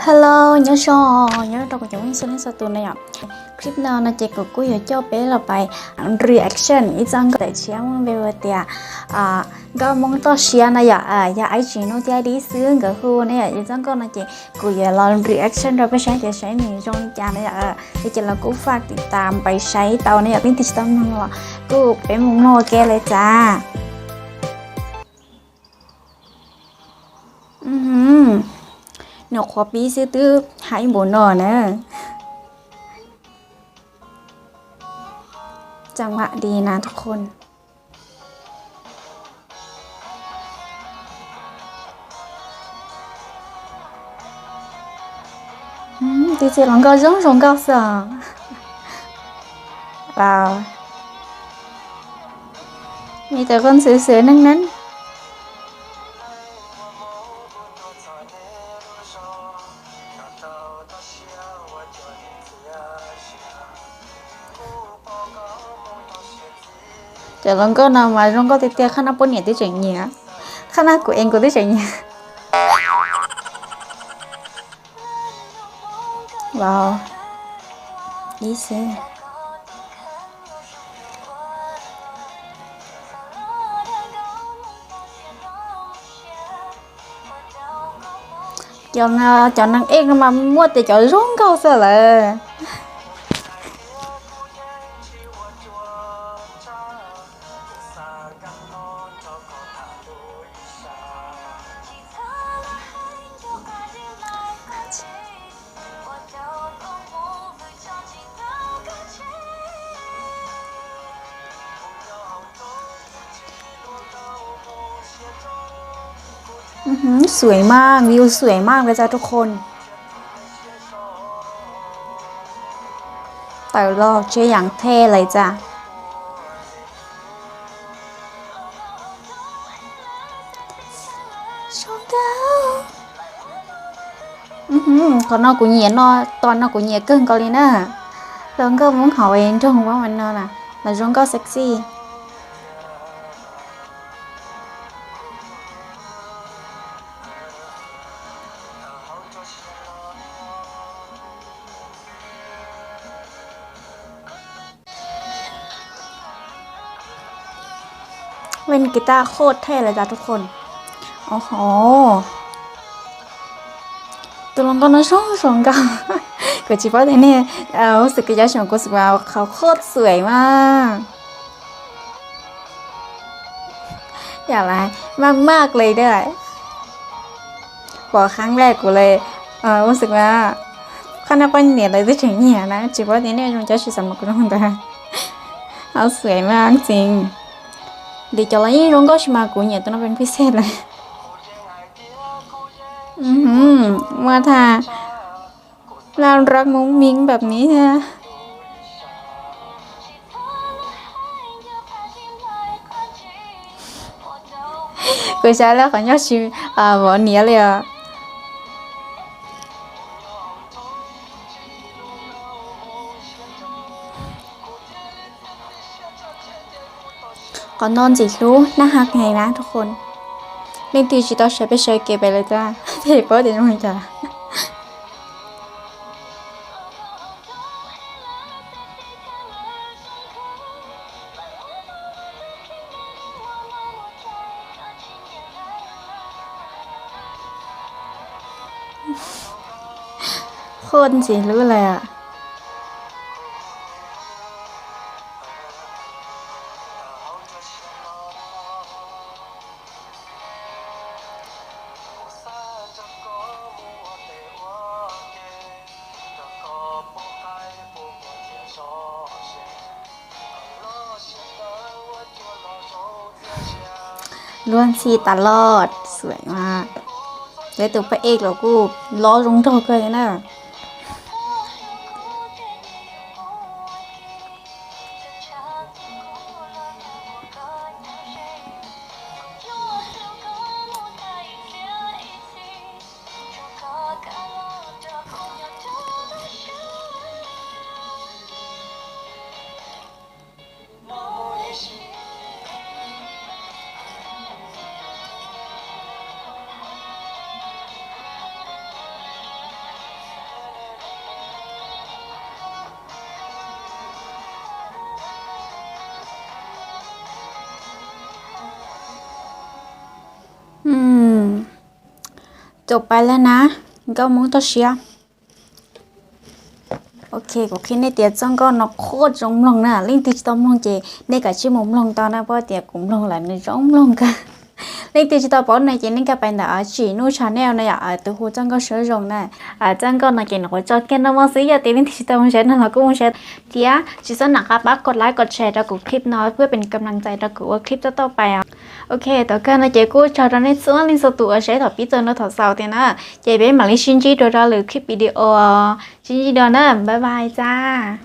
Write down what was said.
Hello, nyob zoo, nyob rau kuv cov phooj ywg txhua leej txhua tus na yom. Clip no no ces kuv kuj yuav coj peb los pais reaction ib txoj nkauj tawm tshiab muaj npe hu tias Nkauj Hmoob Toj Siab na yom, yog Ais Tsis Nuj thiab Dib xwb nkawd hu na yom. Ib txoj nkauj no ces kuv yuav los reaction rau peb saib tias saib nws zoo li cas na yom. Ces los kuj faj tiv tas pais saib tau na yom, leej twg tsis tau mloog los kuj peb mus mloog ua ke li txav. Nws qhuav pib xwb twb haib npaum no na. Cam vam di na tus qhua. Tus txiv hluas nkauj zoo zoo nkauj xwb os. Wow. Nws cov koj xwm xwm neej neej. Cov hluas nkauj no mas zoo nkauj tiag tiag, qhab nab poj niam twb tseem nyiam, qhab nab kuv ev kuv twb tseem nyiam. Wow, ib xwb. Cov, cov neeg ej no mas muaj tias cov zoo nkauj xwb lawm. Sui mag, view sui mag li cas tus qhua. Tawm los tsev yam the lawm txav. Qhov no kuv nyiam no, tos no kuv nyiam kawg nkaus li na. Los nkauj Hmoob hauv nroog Hmoob no na, los zoo nkauj sexy. Ven guitar โคตรเท่เลยจ้ะทุกคน Oho, tus hluas nkauj no zoo zoo nkauj. Kuv tsis paub tias nej, ua xwm kuv cov xyoo kuv xwm qhov โคตรสวยมาก Yam li maj maj li da. Pom qhab lej kuv li, ua xwm qhab nab poj niam lawv twb tseem nyiam na, tsis paub tias nej zoo cov tsis xav mas kuv zoo ntawd. Hauv xuaim mas ntxim. Li cov los yeej zoo nkauj tsis mas kuv nyiam tus no pes pis xej lawm. Muaj thaj laj rak mus ming npam ni thiab. Kuv xav lawm qhov nyob tsis vov niam li os. Qhov no ntxim hlub naj haj heev na tus qhua. Leej twg tsis tau saib peb saib kev pem lawm tag thiaj paub tias zoo li cas. Qhuaj ntxim hlub lawm. Luag ntxhi tas loj, xuaim mas. Lawv tus pab ej los kuj loj zoo nraug kawg li na. Caum pais lawm na, nkauj Hmoob toj siab. Ok, kuv qhia nej tias txoj nkauj no qhuav zoo mloog na, leej twg tsis tau mloog ces nej kav tsij mus mloog tau na, puas tias kuv mloog lawm nws zoo mloog kawg. Leej twg tsis tau paub no ces nej nkag pais ntawm Tsim Nuj channel no yom, tus hu txoj nkauj siab zoo na. Txoj nkauj no ces nws kuj tso kiag no mog xwb, yog tias leej twg tsis tau mus saib no los kuj mus saib thiab tsis txhob nam qab pab kom like kom share rau kuv clip no, pab peb kam laj txais rau kuv ua clip tau tau pais os. Ok, thaum kawg no ces kuj tsaug rau nej txhua leej txhua tus uas saib thaum pib txog ntua thaum xaus tiag na, ces peb mam li sib ntsib dua rau lwm clip video, sib ntsib dua na, bye bye txav.